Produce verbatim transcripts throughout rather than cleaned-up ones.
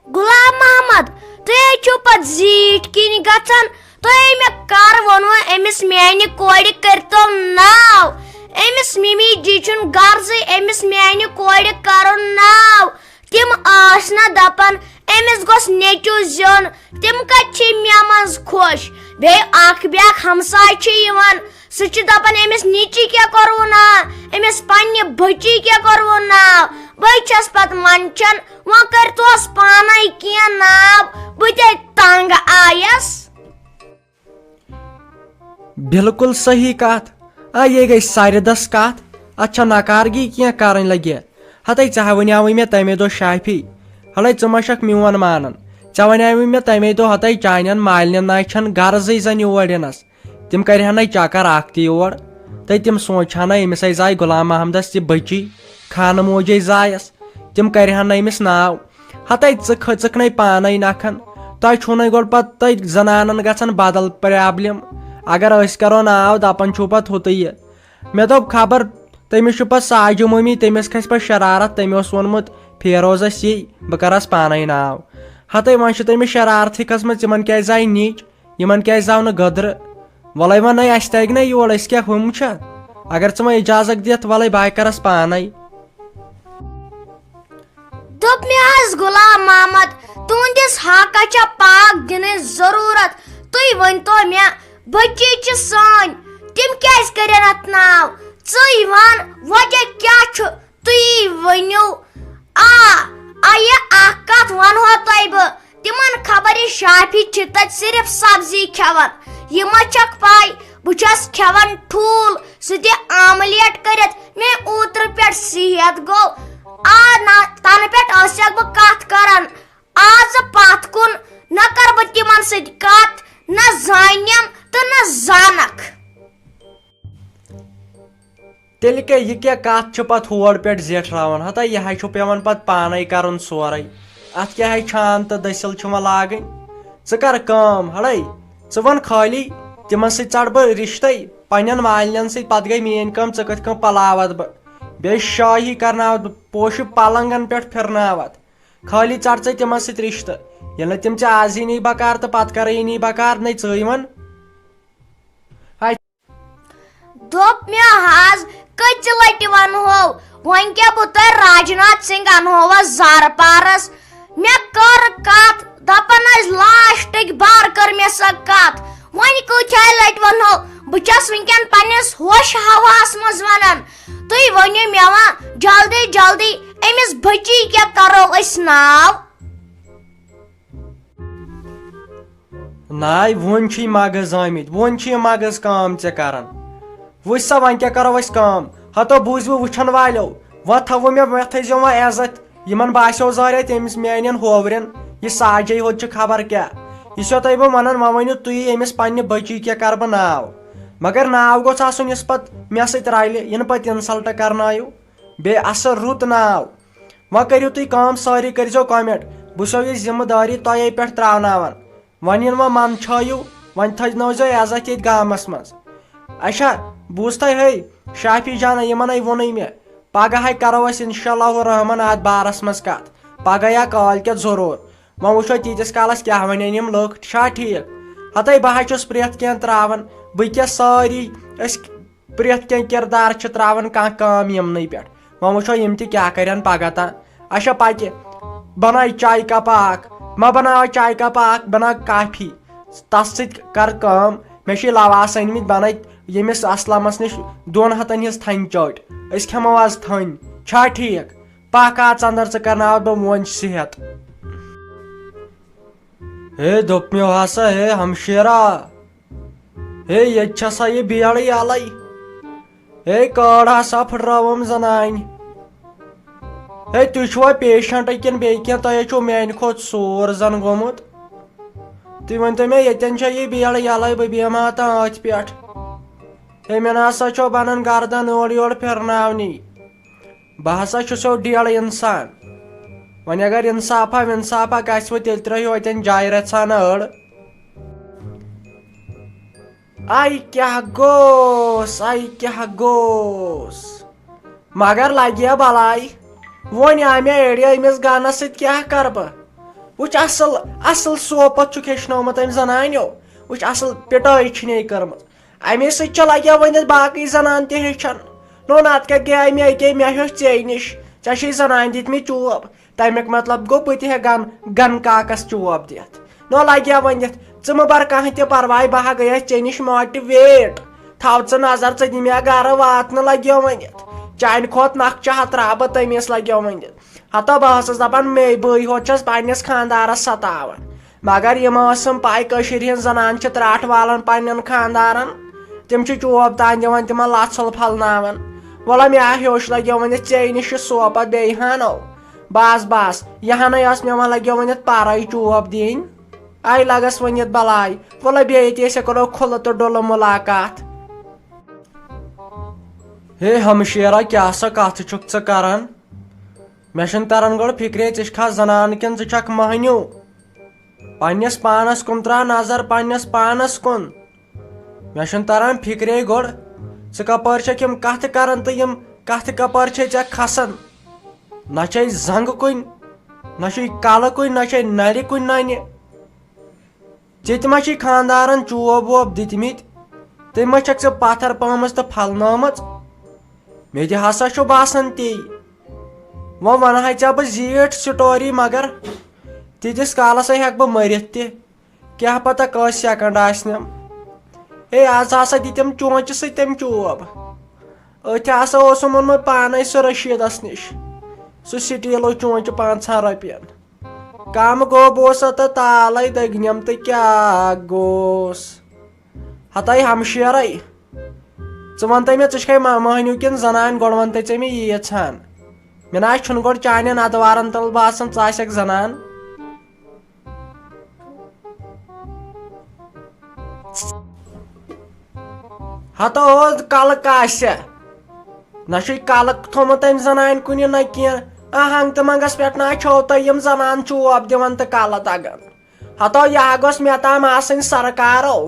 غلام محمد، تُہۍ ہے چھِو پتہٕ زیٖٹھۍ کِنۍ گژھان۔ تۄہہِ مےٚ کر ووٚنوٕ أمِس میانہِ کورِ کٔرۍتو ناو؟ أمِس مِمی جی چھُنہٕ غرضٕے أمِس میانہِ کورِ کرُن ناو۔ تِم ٲسۍ نہ دپان أمِس گوٚژھ نیٚچو زیُن، تِم کتہِ چھِ مےٚ منٛز خۄش؟ بیٚیہِ اکھ بیاکھ ہمساے چھِ یِوان، سُہ چھُ دپان أمِس نیٚچی کیٛاہ کوٚروٕ ناو، أمِس پننہِ بٔچی کیٛاہ کوٚروٕ ناو۔ بہٕ چھَس پتہٕ منٛدچھان، وۄنۍ کٔرۍتوس پانے کینٛہہ ناو، بہٕ تے تنگ آیس۔ بالکل صحیح کتھ۔ آ، یے گٔے سرِ دس کتھ۔ اتھ چھا نکارگی کینٛہہ کرٕنۍ لگہِ؟ ہتے ژےٚ ہا ونیاوٕے مےٚ تمے دۄہ شافی۔ ہڑے ژٕ ما چھکھ میون مانان؟ ژےٚ ونیاوٕے مےٚ تمے دۄہ ہتے چانٮ۪ن مالنٮ۪ن نہ چھن غرضٕے زن یور ینس۔ تِم کرِہن نَے چکر اکھ تہِ یور، تہٕ تِم سونچہٕ ہن نَے أمِس ہے زایہِ غلام محمدس تہِ بٔچی، خانہٕ موجے زایس۔ تِم کرِہن نَے أمِس ناو۔ ہتے ژٕ کھٔژٕکھ نَے پانے نکھن۔ تۄہہِ چھُو نَے گۄڈٕ پتہٕ تۄہہِ زنانن گژھان بدل پرابلم۔ اگر أسۍ کرو ناو، دپان چھُو پتہٕ ہُتہٕ یہِ۔ مےٚ دوٚپ خبر تٔمِس چھُ پتہٕ ساجہِ مٔمی، تٔمِس کھسہِ پتہٕ شرارت، تٔمۍ اوس ووٚنمُت فیروزس یی، بہٕ کرس پانے ناو۔ ہتے وۄنۍ چھِ تٔمِس شرارتھٕے کھٔژمٕژ، یِمن کیازِ زایہِ نِچ؟ یِمن کیازِ زاو نہٕ گٔدرٕ؟ وَلَے وَنَے، اَسہِ تہِ اَگہِ نہ یور، أسۍ کیٛاہ ہُم چھا؟ اگر ژٕ وۄنۍ اِجازت دِتھ، وَلَے بہٕ ہا کَرَس پانَے۔ دوٚپ مےٚ حظ غلام محمد، تُہٕنٛدِس حقَس چھا پاک دِنٕچ ضروٗرت؟ تُہۍ ؤنۍ تو مےٚ، بٔچی چھِ سٲنۍ، تِم کیازِ کٔرِن اَتھ ناو؟ ژٕے وَن، وجہ کیٛاہ چھُ؟ تُہی ؤنِو۔ آ، آ، یہِ اکھ کتھ ونہو تۄہہِ بہٕ۔ تِمن خبر یہِ شافی چھِ تتہِ صرف سبزی کھٮ۪وان۔ یہِ ما چھکھ پاے، بہٕ چھس کھٮ۪وان ٹھوٗل، سُہ تہِ آملیٹ کٔرِتھ۔ مےٚ اوترٕ پٮ۪ٹھ صحت گوٚو۔ آ، نہ، تنہٕ پٮ۪ٹھ ٲسکھ بہٕ کتھ کران۔ آز پتھ کُن نہ کرٕ بہٕ تِمن سۭتۍ کتھ، نہ زانیم تہٕ نہ زانکھ۔ تیٚلہِ کیٛاہ، یہِ کیٛاہ کتھ چھِ پتہٕ ہور پٮ۪ٹھ زیٹھراوان؟ ہتا، یہِ ہا چھُ پٮ۪وان پتہٕ پانے کرُن سورے۔ اتھ کیٛاہ ہے چھان تہٕ دٔسِل چھِ وۄنۍ لاگٕنۍ؟ ژٕ کر کٲم، ہڑے، ژٕ وَن خٲلی، تِمن سۭتۍ ژٹہٕ بہٕ رشتے، پننٮ۪ن مالنٮ۪ن سۭتۍ، پتہٕ گٔے میٲنۍ کٲم، ژٕ کِتھ کٔنۍ پلاوتھ بہٕ؟ بیٚیہِ شٲہی کرناوتھ بہٕ، پوشہِ پلنگن پٮ۪ٹھ پھرناوتھ۔ خٲلی ژٹ ژٕ تِمن سۭتۍ رشتہٕ۔ ییٚلہِ نہٕ تِم ژےٚ آزٕے نی بکار تہٕ پتہٕ کرے نی بکار، نے ژٕے وَن۔ دوٚپ مےٚ حظ، کٔژِ لٹہِ ونہو، وۄنۍ کیٛاہ بہٕ تۄہہِ راجناتھ سنگھ انہووس زارٕ پارس؟ مےٚ کٔر کتھ، دپان ٲسۍ لاسٹٕکۍ بار کٔر مےٚ سۄ کتھ۔ وۄنۍ کۭتیاہ لٹہِ ونہو، بہٕ چھس وٕنکیٚن پننِس ہوش ہواہس منٛز ونان۔ تُہۍ ؤنِو مےٚ وۄنۍ جلدی جلدی، أمِس بٔچی کیٛاہ کرو أسۍ ناو؟ ناے، وۄنۍ چھُے مغز آمٕتۍ، وۄنۍ چھُ یہِ مغز کٲم ژےٚ کران۔ وٕچھ سا، وۄنۍ کیٛاہ کرو أسۍ کٲم؟ ہتو بوٗزِو وٕچھن والیو، وۄنۍ تھاوو مےٚ، مےٚ تھٲیزیو وۄنۍ عزت۔ یِمن باسیو زاریا تٔمِس میانٮ۪ن ہوورٮ۪ن، یہِ ساجے ہوت چھِ خبر کیٛاہ۔ یہِ چھسو تۄہہِ بہٕ ونان، وۄنۍ ؤنِو تُہی أمِس پننہِ بٔچی کیٛاہ کرٕ بہٕ ناو؟ مگر ناو گوٚژھ آسُن یُس پتہٕ مےٚ سۭتۍ رلہِ، یِنہٕ پتہٕ insult کرنٲیِو۔ بیٚیہِ اصل رُت ناو۔ وۄنۍ کٔرِو تُہۍ کٲم، سٲری کٔرۍزیو comment۔ بہٕ چھُسو یہِ ذمہٕ دٲری تۄہے پٮ۪ٹھ تراوناوان۔ وۄنۍ یِنہٕ وۄنۍ منٛدچھٲیِو، وۄنۍ تھٲینٲوزیو عزت ییٚتہِ گامس منٛز۔ اچھا، بوٗز تۄہہِ ہے، شافی جانہ، یِمن ہے ووٚنُے مےٚ، پگاہ ہے کرو أسۍ انشاء اللہ الرحمن اتھ بارس منٛز کتھ، پگاہ یا کالۍ کٮ۪تھ ضروٗر۔ وۄنۍ وٕچھو تیٖتِس کالس کیٛاہ ونن یِم لُکھ، چھا ٹھیٖک؟ ہتے بہٕ ہا چھُس پرٛٮ۪تھ کینٛہہ تراوان، بہٕ کیٛاہ سٲری أسۍ پرٛٮ۪تھ کینٛہہ کِردار چھِ ترٛاوان کانٛہہ کٲم یِمنٕے پٮ۪ٹھ۔ وۄنۍ وٕچھو یِم تہِ کیٛاہ کَرن پگاہ تام۔ اچھا پَکہِ، بَناو چایہِ کَپا اَکھ، مہ بَناو چایہِ کَپا اَکھ، بَناو کافی۔ تَس سۭتۍ کَر کٲم، مےٚ چھِ لَواس أنۍمٕتۍ بَنٲوِتھ ییٚمِس اَسلَمَس نِش دۄن ہَتَن ہِنٛز تھَنہِ چٲٹۍ۔ أسۍ کھٮ۪مو آز تھٔنۍ۔ چھا ٹھیٖک؟ پَکھ آ ژَندَر، ژٕ کَرناوَتھ بہٕ وۄنۍ صحت۔ ہے دوٚپ مےٚ ہسا، ہے ہمشیرا، ہے ییٚتہِ چھےٚ سا یہِ بیڑٕے یَلَے۔ ہے کٲڈ ہسا پھٕٹرٲوٕم زنانہِ۔ ہے تُہۍ چھِوا patient کِنہٕ بیٚیہِ کینٛہہ؟ تۄہہِ ہے چھُو میٛانہِ کھۄتہٕ سوٗر زن گوٚمُت۔ تُہۍ ؤنۍتو مےٚ، ییٚتٮ۪ن چھےٚ یہِ بیڑٕ یَلَے، بہٕ بیٚہمہٕ ہا تہٕ أتھۍ پٮ۪ٹھ۔ ہے مےٚ نہ سا چھو بنان گردن اورٕ یورٕ پھِرناونی۔ بہٕ ہسا چھُسو ڈیڑٕ انسان۔ وۄنۍ اگر انصافا ونصافا گژھِ وۄنۍ، تیٚلہِ ترٲیِو اتٮ۪ن جایہِ رژھا ہنا أڑ۔ آے کیٛاہ گوٚوس، آے کیٛاہ گوٚوس۔ مگر لگہِ ہا بلاے۔ وۄنۍ آے مےٚ idea، أمِس گنس سۭتۍ کیٛاہ کرٕ بہٕ؟ وٕچھ اصل، اصل صوبت چھُکھ ہیٚچھنومُت أمۍ زنانیو۔ وٕچھ اصل پِٹٲے چھِ نے کٔرمٕژ۔ اَمے سۭتۍ چھےٚ لگیو ؤنِتھ باقٕے زنان تہِ ہیٚچھان۔ نو نتہٕ کتہِ گٔیے مےٚ اکے، مےٚ ہیوٚچھ ژے نِش۔ ژےٚ چھے زنانہِ دِتمٕتۍ چوب۔ تمیُک مطلب گوٚو بہٕ تہِ ہٮ۪کہٕ گن، گن کاکس چوب دِتھ۔ نو لگیا ؤنِتھ، ژٕ مہٕ بر کانٛہہ تہِ پرواے، بہٕ ہا گٔیس ژےٚ نِش motivate۔ تھاو ژٕ نظر، ژٕ دِ مےٚ گرٕ واتنہٕ لگیو ؤنِتھ۔ چانہِ کھۄتہٕ نکھٕ چاہا ترٛاو بہٕ تٔمِس لگیو ؤنِتھ۔ ہتو بہٕ ٲسٕس دپان، مے بٕے ہوت چھس پننِس خاندارس ستاوان۔ مگر یِم ٲسٕم پاے، کٔشیٖرِ ہِنٛز زنان چھِ ترٛٹھ والان پننٮ۪ن خاندارن۔ تِم چھِ چوب تان دِوان، تِمن لژھُل پھلناوان۔ وَلہٕ مےٚ ہیوٚچھ لگیو ؤنِتھ ژے نِش یہِ صوبت بیٚیہِ ہانو۔ بس بس، یہِ ہنٕے ٲس مےٚ وۄنۍ لگیو ؤنِتھ پرے چوب دِنۍ۔ آے لگس ؤنِتھ بلاے۔ وَلہٕ بیٚیہِ تہِ أسۍ کرو کھُلہٕ تہٕ ڈُلہٕ مُلاقات۔ ہے ہمشیرا، کیٛاہ سا کتھ چھُکھ ژٕ کران؟ مےٚ چھُنہٕ تران گۄڈٕ فکرے، ژٕ چھکھا زنان کِنہٕ ژٕ چھکھ مہنیو؟ پننِس پانس کُن تراو نظر، پننِس پانس کُن۔ مےٚ چھُنہٕ تران فکرے گۄڈٕ، ژٕ کپٲرۍ چھکھ یِم کتھٕ کران تہٕ یِم کتھٕ کپٲرۍ چھے ژےٚ کھسان؟ نہ چھے زنگہٕ کُنہِ، نہ چھے کلہٕ کُنہِ، نہ چھے نرِ کُنہِ ننہِ۔ ژےٚ تہِ ما چھے خاندارن چوب ووب دِتمٕتۍ؟ تٔمۍ ما چھکھ ژےٚ پتھر پٲمٕژ تہٕ پھلنٲومٕژ؟ مےٚ تہِ ہسا چھُ باسان تی۔ وۄنۍ ونہٕ ہا ژےٚ بہٕ زیٖٹھ story، مگر تیٖتِس کالس ہے ہٮ۪کہٕ بہٕ مٔرِتھ تہِ۔ کیٛاہ پتہ کٔژ second آسنم۔ ہے، از ہسا دِتِم چونچہِ سۭتۍ تٔمۍ چوب۔ أتھۍ ہسا اوسُم اوٚنمُت پانے سُہ رشیدس نِش۔ سُہ سٹیٖلو چونچہِ پانٛژہن رۄپین۔ کم گوٚو بوسہ تہٕ تالے دٔگنم تہٕ کیٛاہ گوٚوس؟ ہتے ہمشیرے، ژٕ ونتے مےٚ، ژٕ چھکھے ما-، مہنیو کِنہٕ زنان؟ گۄڈٕ ونتے ژےٚ مےٚ ییٖژ ہن۔ مےٚ نہ حظ چھُنہٕ گۄڈٕ چانٮ۪ن ادوارن تل باسان ژٕ آسکھ زنان۔ ہتو اوس کلہٕ کاسہِ۔ نہ چھُے کلہٕ تھوٚمُت أمۍ زنانہِ کُنہِ نہ کینٛہہ۔ آ، ہنٛگ تہٕ منٛگس پٮ۪ٹھ نہ چھو تۄہہِ یِم زنان چوب دِوان تہٕ کلہٕ دگان۔ ہتو، یہِ ہا گوٚژھ مےٚ تام آسٕنۍ سرکارو۔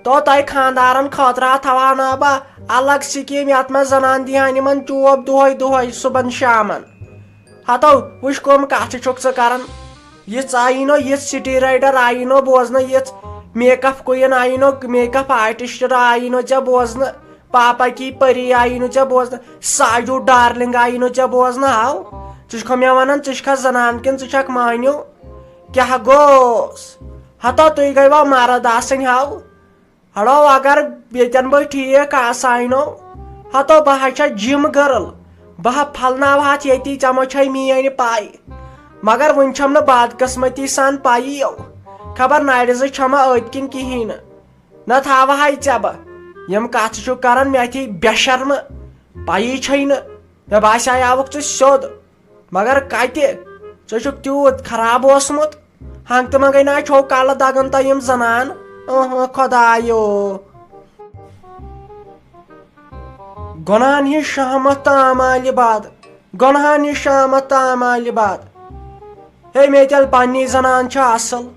تو تۄہہِ خاندارن خٲطرٕ ہا تھاوہا نا بہٕ الگ سکیٖم، یتھ منٛز زنان دِہن یِمن چوب دۄہے دۄہے صُبحن شامن۔ ہتو، وٕچھ کۄم کتھٕ چھُکھ ژٕ کران۔ یِژھ آیی نو، یِژھ city rider آیی نو بوزنہٕ، یِژھ makeup queen آیی نو، makeup artist آیی نو ژےٚ بوزنہٕ، پاپا کی پری آیی نو ژےٚ بوزنہٕ، ساجو darling آیی نو ژےٚ بوزنہٕ۔ ہاو، ژٕ چھُکھا مےٚ ونان ژٕ چھُکھا زنان کِنہٕ ژٕ چھکھ مہنیو؟ کیٛاہ گوٚوس؟ ہتو تُہۍ گٔیوا مرد آسٕنۍ ہاو؟ ہڑو اگر ییٚتٮ۪ن بہٕ ٹھیٖک آسہٕ ہاے نو، ہتو بہٕ ہا چھس gym girl، بہٕ ہا پھلناوٕ ہتھ ییٚتی، ژےٚ ما چھے میٲنۍ پاے؟ مگر وُنہِ چھم نہٕ بدقسمتی سان پایی یو، خبر نرِ زٕ چھما أتۍ کِنۍ کِہیٖنۍ نہٕ۔ نہ تھاوٕ ہاے ژےٚ بہٕ، یِم کتھٕ چھُکھ کران مےٚ اَتھی بے شرمہٕ، پایی چھے نہٕ، مےٚ باسیٛاوُکھ ژٕ سیوٚد۔ مگر کتہِ؟ ژٕ چھُکھ تیوٗت خراب اوسمُت۔ ہنٛگ تہٕ منٛگے نہ چھو کلہٕ دگان تۄہہِ یِم زنان۔ اہں خۄدایو۔ گۄنہن ہٕنٛز شہمت تہٕ اعمالِ بد۔ گۄنہن ہٕنٛز شہمت تہٕ اعمالِ بد۔ ہے، مےٚ تیٚلہِ پننی زنان چھِ اصل۔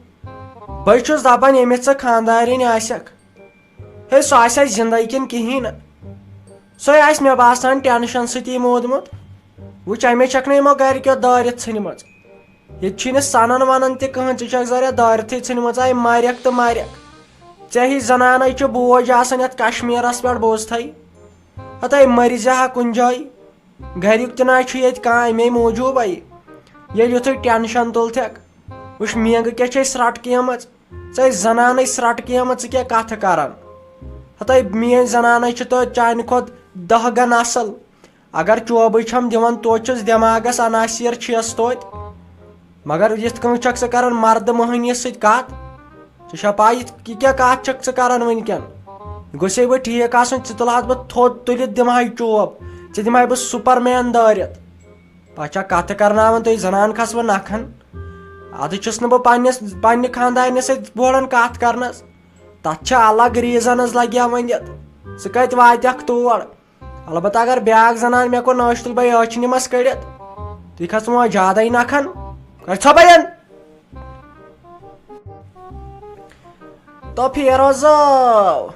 بے چھُس دپان ییٚمِس ژٕ خاندارِنۍ آسکھ۔ ہے، سُہ آسہِ ہا زِندَے کِنہٕ کِہیٖنۍ نہٕ۔ سُے آسہِ مےٚ باسان ٹٮ۪نشَن سۭتی موٗدمُت۔ وٕچھ، اَمے چھَکھ نہٕ یِمو گَرِکیو دٲرِتھ ژھٕنمٕژ۔ ییٚتہِ چھِنہٕ سَنان وَنان تہِ کٕہٕنۍ، ژٕ چھَکھ ظٲہرہ دٲرِتھٕے ژھٕنمٕژ، آے مَرٮ۪کھ تہٕ مَرٮ۪کھ۔ ژےٚ ہِش زَنانَے چھُ بوج آسان یَتھ کشمیٖرَس پٮ۪ٹھ، بوزتھٕے۔ ہَتَے مٔرۍ زِ ہا کُنہِ جایہِ۔ گَریُک تہِ نہ چھُ ییٚتہِ کانٛہہ اَمے موٗجوٗبَے۔ ییٚلہِ یُتھُے ٹٮ۪نشَن تُلتھَکھ، وٕچھ، مینٛگہٕ کیٛاہ چھے سرٛٹہٕ کیمٕژ۔ ژےٚ زنانٕے سرٛٹہٕ کیمہٕ، ژٕ کیٛاہ کتھٕ کران؟ ہتے، میٲنۍ زنانٕے چھِ توتہِ چانہِ کھۄتہٕ دہ گن اصل۔ اگر چوبٕے چھم دِوان، توتہِ چھُس دٮ۪ماغس عناصر چھِس توتہِ۔ مگر یِتھ کٔنۍ چھکھ ژٕ کران مردٕ مٔہنِوِس سۭتۍ کتھ؟ ژےٚ چھےٚ پاے یِتھ، یہِ کیٛاہ کتھ چھکھ ژٕ کران وٕنکٮ۪ن؟ یہِ گوٚژھے وۄنۍ ٹھیٖک آسُن، ژٕ تُلہٕ ہتھ بہٕ تھوٚد تُلِتھ دِمہٕ ہا یہِ چوب، ژےٚ دِمہٕ ہا بہٕ سپرمین دٲرِتھ۔ پتہٕ چھا کتھٕ کرناوان تُہۍ زنان کھسوٕ نکھن؟ ادٕ چھُس نہٕ بہٕ پننِس، پننہِ خاندارنہِ سۭتۍ بوڑان کتھ کرنس۔ تتھ چھِ الگ reasons لگیا ؤنِتھ۔ ژٕ کتہِ واتکھ تور؟ البتہ اگر بیاکھ زنان مےٚ کُن نٲچھ تُلہِ بے ٲچھ نِمس کٔڑِتھ، تُہۍ کھسوٕ وۄنۍ زیادے نکھن۔ کر ژھۄپے ین۔ تو فیروزو،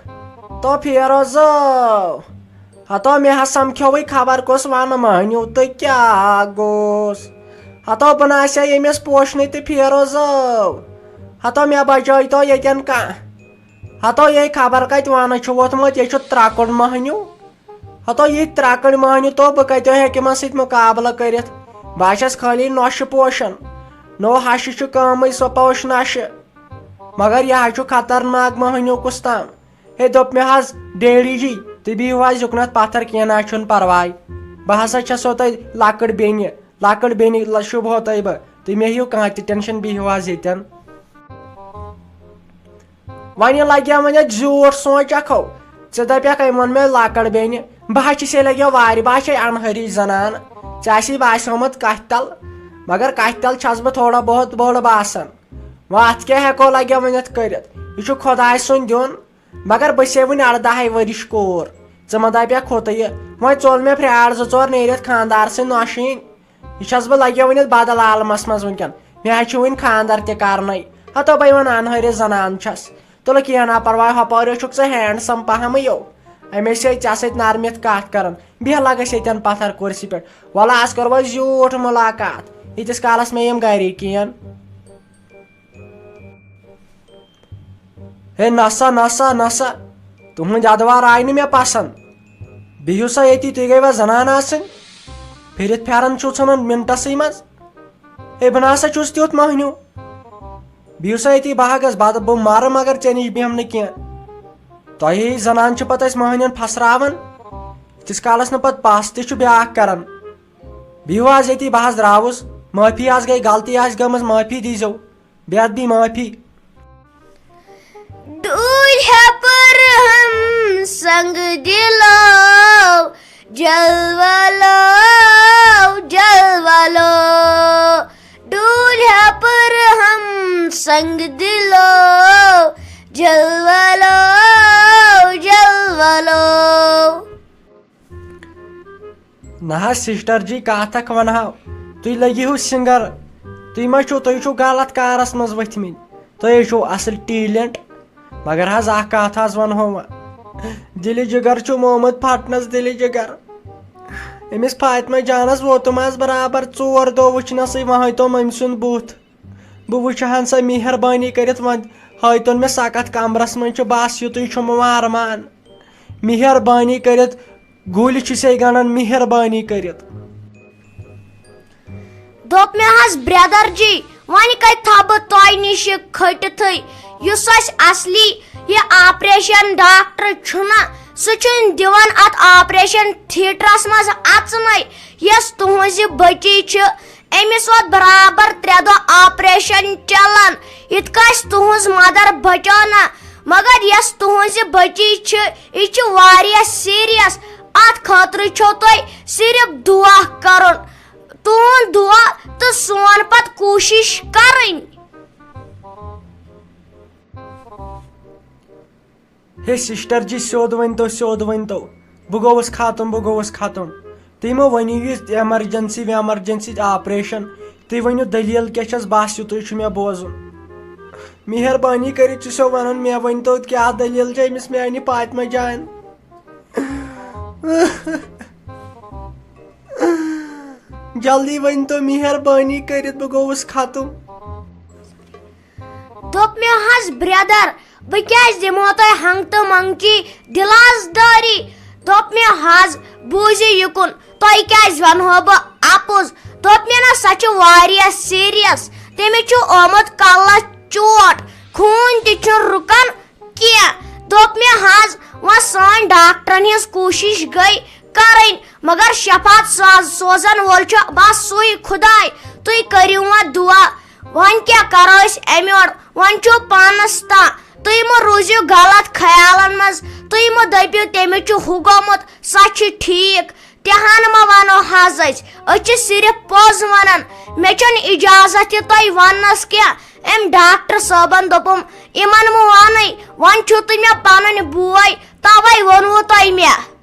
تو فیروزو، ہتو مےٚ ہا سمکھیوٕے خبر کُس ونہٕ مہنیو تہٕ کیٛاہ گوٚوس۔ ہتو بہٕ نہ آسے ییٚمِس پوشنٕے تہٕ پھیرو زٲو۔ ہتو مےٚ بچٲے تو ییٚتٮ۪ن کانٛہہ۔ ہتو یے خبر کتہِ وانہٕ چھُ ووٚتھمُت، یے چھُ ترٛکُر مہنیوٗ۔ ہتو یہِ ترٛکُر مہنیوٗ تو بہٕ کتہِ ہیٚکہٕ یِمن سۭتۍ مُقابلہٕ کٔرِتھ؟ بہٕ ہا چھَس خٲلی نۄشہِ پوشان۔ نو ہشہِ چھُ کٲمٕے سۄ پوش نشہِ۔ مگر یہِ حظ چھُ خطرناک مہنیوٗ کُس تام۔ ہے، دوٚپ مےٚ حظ، ڈیڈی جی، تُہۍ بِہِو حظ یُکنتھ پتھر، کینٛہہ نہ حظ چھُنہٕ پرواے۔ بہٕ ہسا چھَسو تۄہہِ لۄکٕٹ بیٚنہِ، لۄکٕٹ بیٚنہِ ل-، شوٗبہو تۄہہِ بہٕ۔ تُہۍ مہ ہیٚیِو کانٛہہ تہِ ٹینشن، بِہِو حظ ییٚتٮ۪ن۔ وۄنۍ لگیا وۄنۍ اتھ زیوٗٹھ سونٛچ اکھو۔ ژٕ دپیکھ أمۍ ووٚن مےٚ لۄکٕٹ بیٚنہِ۔ بہٕ حظ چھسے لگیا وارِ، بہٕ حظ چھے انہٲرِچ زنان۔ ژےٚ آسی باسیومُت کتھِ تل، مگر کتھِ تل چھس بہٕ تھوڑا بہت بٔڑ باسان۔ وۄنۍ اتھ کیٛاہ ہٮ۪کو لگیا ؤنِتھ کٔرِتھ؟ یہِ چھُ خۄداے سُنٛد دیُن۔ مگر بہٕ چھسے وُنہِ اردہے ؤرِش کوٗر۔ ژٕ مہ دپیکھ کھوتہٕ یہِ۔ وۄنۍ ژوٚل مےٚ پھرٛاٹھ زٕ ژور نیٖرِتھ خانٛدار سٕنٛدۍ نۄشہِ ہٕنٛدۍ۔ یہِ چھس بہٕ لگیومُت بدل عالمس منٛز وٕنکٮ۪ن۔ مےٚ حظ چھُ وٕنہِ خانٛدر تہِ کرنَے۔ ہتو بہٕ یِمن انہٲرِس زنان چھس۔ تُلہٕ کینٛہہ نا پرواے، ہۄپٲرۍ چھُکھ ژٕ handsome پہمٕے یو۔ أمۍ آسہِ ہے ژےٚ سۭتۍ نرمِتھ کتھ کران۔ بیٚہہ لگس ییٚتٮ۪ن پتھر کُرسی پٮ۪ٹھ۔ وَلہٕ از کرو أسۍ زیوٗٹھ مُلاقات۔ ییٖتِس کالس مےٚ یِم گرِکۍ یِن۔ ہے نسا، نسا، نسا، تُہُنٛد ادوار آے نہٕ مےٚ پسنٛد۔ بِہِو سا ییٚتی، تُہۍ گٔیوا زنان آسٕنۍ؟ پھِرِتھ پھٮ۪رن چھِو ژھٕنان منٹسٕے منٛز۔ ہے بہٕ نسا چھُس تیُتھ مہنیوٗ۔ بِہِو سا ییٚتی، بہٕ ہا گژھٕ، بہٕ، بہٕ مرٕ مگر ژےٚ نِش بیٚہمہٕ نہٕ کینٛہہ۔ تۄہے زنان چھِ پتہٕ أسۍ مہنیون پھسراوان۔ ییٖتِس کالس نہٕ پتہٕ پس تہِ چھُ بیٛاکھ کران۔ بِہِو حظ ییٚتی، بہٕ حظ درٛاوُس۔ معٲفی حظ گٔے، غلطی آسہِ گٔمٕژ، معٲفی دیٖزیو۔ بے ادبی معٲفی۔ ڈوٗلۍ ہٮ۪پر ہم سنگ دِلو، جلوہ لو، جلوہ لو۔ ڈوٗلۍ ہٮ۪پر ہم سنگ دِلو، جلوہ لو، جلوہ لو۔ نہ حظ سسٹر جی، کتھ اکھ ونہو، تُہۍ لٔگِو سِنگر، تُہۍ ما چھِو، تُہۍ چھِو غلط کارس منٛز ؤتھۍ مٕتۍ، تُہۍ حظ چھِو اصل ٹیلنٹ۔ مگر حظ اکھ کتھ حظ ونہو وۄنۍ، دِلہِ جگر چھُ مومُت پھٹنس، دِلہِ جگر۔ أمِس فاطمہ جانس ووتُم حظ برابر ژور دۄہ وٕچھنسٕے، وۄنۍ ہٲیتوم أمۍ سُنٛد بُتھ۔ بہٕ وٕچھِ ہن سا مہربٲنی کٔرِتھ، وۄنۍ ہٲیتون مےٚ سکتھ کمرس منٛز چھُ، بس یُتُے چھُم وارٕ مان۔ مہربٲنی کٔرِتھ گُلۍ چھُسے گنڈان، مہربٲنی کٔرِتھ۔ دوٚپ مےٚ حظ، برٛدر جی، وۄنۍ کتہِ تھاوٕ بہٕ تۄہہِ نِش یہِ کھٔٹِتھٕے؟ یُس اسہِ اصلی یہِ آپریشن ڈاکٹر چھُنہ، سُہ چھُنہٕ دِوان اتھ آپریشن تھیٹرس منٛز اژنَے۔ یۄس تُہنٛز یہِ بٔچی چھِ، أمِس ووت برابر ترٛےٚ دۄہ آپریشن چلان، یِتھ کٲٹھۍ تُہنٛز مدر بچٲو نہ۔ مگر یۄس تُہنٛز یہِ بٔچی چھِ، یہِ چھِ واریاہ سیریس۔ اتھ خٲطرٕ چھو تۄہہِ صرف دُعا کرُن۔ تُہُنٛد دُعا تہٕ سون پتہٕ کوٗشِش کرٕنۍ۔ ہے سسٹر جی، سیوٚد ؤنۍ تو، سیوٚد ؤنۍ تو۔ بہٕ گوٚوُس ختم، بہٕ گوٚوُس ختم۔ تُہۍ مہ ؤنِو یہِ ایمرجنسی ویمرجنسی آپریشن۔ تُہۍ ؤنِو دٔلیٖل کیٛاہ چھَس، بس یُتُے چھُ مےٚ بوزُن۔ مہربٲنی کٔرِتھ چھُسو ونان، مےٚ ؤنۍ تو کیٛاہ دٔلیٖل چھےٚ أمِس میانہِ فاطمہ جان۔ جلدی ؤنۍ تو مہربٲنی کٔرِتھ، بہٕ گوٚوُس ختم۔ دوٚپ مےٚ حظ، برٛدر، بہٕ کیٛازِ دِمہو تۄہہِ ہنٛگتہٕ منٛگچی دِلاسہٕ دٲری؟ دوٚپ مےٚ حظ، بوٗزِو یہِ کُن، تۄہہِ کیٛازِ وَنہو بہٕ اَپُز؟ دوٚپ مےٚ، نہ، سۄ چھِ واریاہ سیٖریَس۔ تٔمِس چھُ آمُت کَلَس چوٹ، خوٗن تہِ چھُنہٕ رُکان کینٛہہ۔ دوٚپ مےٚ حظ، وۄنۍ سٲنۍ ڈاکٹرَن ہِنٛز کوٗشِش گٔے کَرٕنۍ، مگر شفاعت ساز سوزَن وول چھُ بَس سُے خۄداے۔ تُہۍ کٔرِو وۄنۍ دُعا۔ وۄنۍ کیٛاہ کرو أسۍ اَمہِ یورٕ؟ وۄنۍ چھُ پانَس تام۔ تُہۍ مہٕ روٗزِو غلط خیالَن منٛز۔ تُہۍ مہٕ دٔپِو، "تٔمِس چھُ ہُہ گوٚمُت، سۄ چھِ ٹھیٖک۔" تہِ ہن مہ وَنو حظ أسۍ۔ أسۍ چھِ صرف پوٚز وَنان۔ مےٚ چھَنہٕ اِجازت یہِ تۄہہِ وَننَس کینٛہہ۔ أمۍ ڈاکٹر صٲبَن دوٚپُم، "یِمَن مہٕ وَنٕے، وۄنۍ چھُو تُہۍ مےٚ پَنٕنۍ بوے، تَوَے ووٚنوُ تۄہہِ مےٚ۔"